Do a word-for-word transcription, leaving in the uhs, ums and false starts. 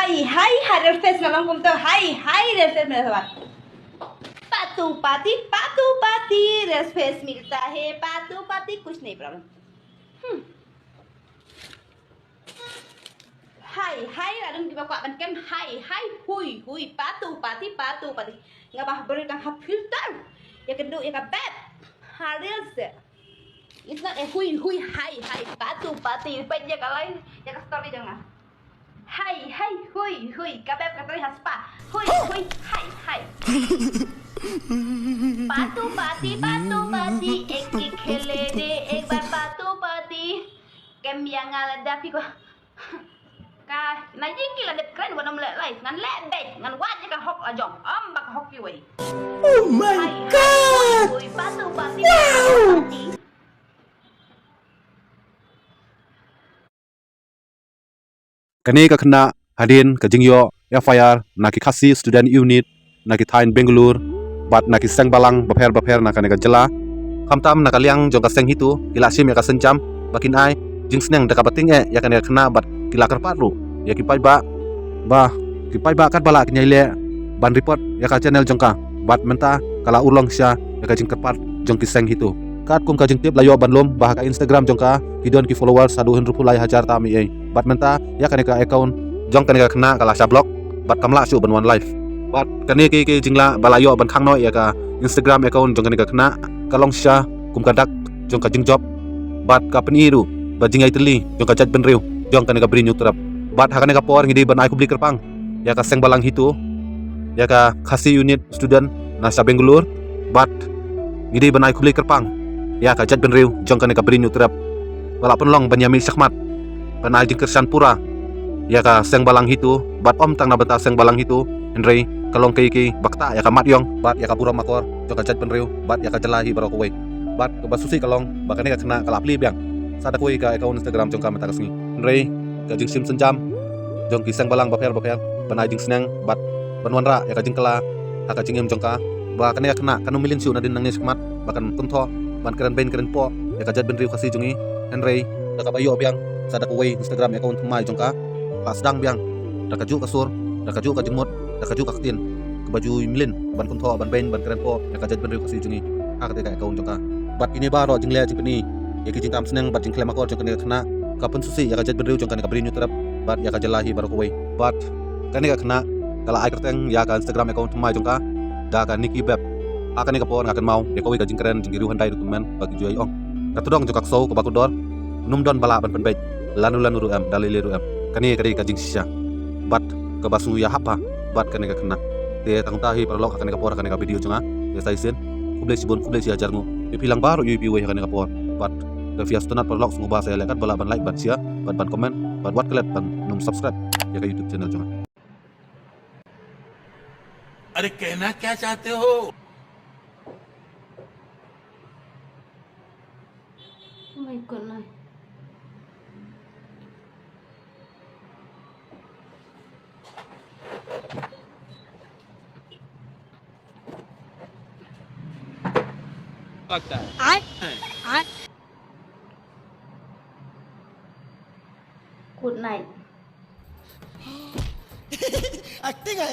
Hi hi hi, रेड फेस ना लंकुम तो hi hi, रेड फेस मेरा सवाल। पातू पाती, पातू पाती, रेड फेस मिलता है, पातू पाती, कुछ नहीं प्रॉब्लम। Hmm. Hi hi, la dum kiba kwah ban kem hi hi, hui hui, patu pati, patu pati. Nga bah beri tang ha filter. Ya keduk ya ka beb. Ha reels. It's not a hui hui hi hi, patu pati. Peit ya ka line, ya ka story jong nga. Hi hi hui hui, ka beb ka trei ha spa. Hui hui hi hi. पातू पाती, पातू पाती, एक एक खेले दे, एक बार पातू पाती। Kem ïa nga lada phi ko. Ka na ïing ki la dep kren wat ym leh live, ngan leh beit, ngan wad ïa ka hok la jong. Ym ba ka hok kiwei. Oh my God! Ui, patu pati, patu pati. Kane ka khynnah hadien ka jingïoh F I R na ki Khasi Student Unit na ki thaiñ Bangalore bad na ki seng balang bapher bapher na kane ka jylla. Khamtam na ka liang jong ka seng HITO ki la shim ïa ka sienjam ba kin ai jingsneng da kaba tyngeh ïa kane ka khynnah bad ki la kyrpad ruh ïa ki paidbah ba ki paidbah katba lah kin ïai leh ban report ïa ka channel jong ka. Bad mynta ka la urlong sha ïa ka jingkyrpad jong ki seng HITO. Katkum ka jingtip la ïoh ban lum ba ha ka Instagram jong ka ki don ki followers haduh hynriewphew lai hajar tam ei ei. Bad mynta ïa kane ka account jong kane ka khynnah ka la sha block bad kam lah shuh ban wan live. Bad kane ka, ka jinglah ba la ïoh ban khang noh ïa ka Instagram account jong kane ka khynnah ka long sha kum ka dak jong ka jingjop bad ka pyni ruh ba jingïaitylli jong ka jaitbynriew jong kane ka Bri Hynñiewtrep. Bad ha kane ka por ngi dei ban ai khublei kyrpang ïa ka seng balang HITO, ïa ka Khasi Unit Student na sha Bangalore. Bad ngi dei ban ai khublei kyrpang ïa ka jaitbynriew jong kane ka Bri Hynñiewtrep ba la pynlong ban ïa mih shakhmat ban ai jingkyrshan pura ïa ka seng balang HITO bad ym tang na bynta seng balang HITO, hynrei ka long kaei kaei ba ktah ïa ka mat ïong bad ïa ka burom akor jong ka jaitbynriew bad ïa ka jylla hi baroh kawei. Bad kaba sngewsih ka long ba kane ka khynnah ka la plie biang sa da kawei ka account Instagram jong ka mynta ka sngi. Hynrei ka jingshim sienjam jong ki seng balang bapher bapher ban ai jingsneng bad ban wanrah ïa ka jingkylla ha ka jingim jong ka, ba kane ka khynnah kan ym mlien shuh nadien nangne shakhmat ba kan kynthoh ban kren beiñ kren poh ïa ka jaitbynriew Khasi jong ngi. Hynrei da kaba ïoh biang sa da kawei Instagram account thymmai jong ka, ka la sdang biang da kajuh ka sur, da kajuh ka jingmut, da kajuh ka ktien kaba ju mlien ban kynthoh ban beiñ ban kren poh ïa ka jaitbynriew Khasi jong ngi ha kata ka account jong ka. Bad kine baroh jingleh jingpyni ïa ki jingkam sneng bad jingkhlem akor jong kane ka khynnah ka pynsngewsih ïa ka jaitbynriew jong kane ka Bri Hynñiewtrep bad ïa ka jylla hi baroh kawei. Bad kane ka khynnah ka la ai kyrteng ïa ka Instagram account thymmai jong ka da ka Nikki Beb. Ha kane ka por nga kynmaw ïa kawei ka jingkren jong ki riewhyndai ruh tymmen ba ki ju ïai ong, ka tdong jong ka ksew kaba kordor ym don ba lah ban pynbeit, lano lano ruh em, da lei lei ruh em. Kane ka dei ka jingshisha bad kaba sngew ïahap bha bad kane ka khynnah. Te tang kumta hi paralok, ha kane ka por ha kane ka video jong nga te sa shisien. Khublei shibun, khublei shihajar nguh ïa phi lang baroh ïa phi wei ha kane ka por. Bad lada phi ïa sngewtynnat paralok, sngewbha sa ïaleh katba lah ban like, ban share bad ban comment bad wat klet ban nym subscribe ïa ka YouTube channel jong nga. अरे कहना क्या चाहते हो? Oh my God, no. लगता है। I, I. Good night. Acting है।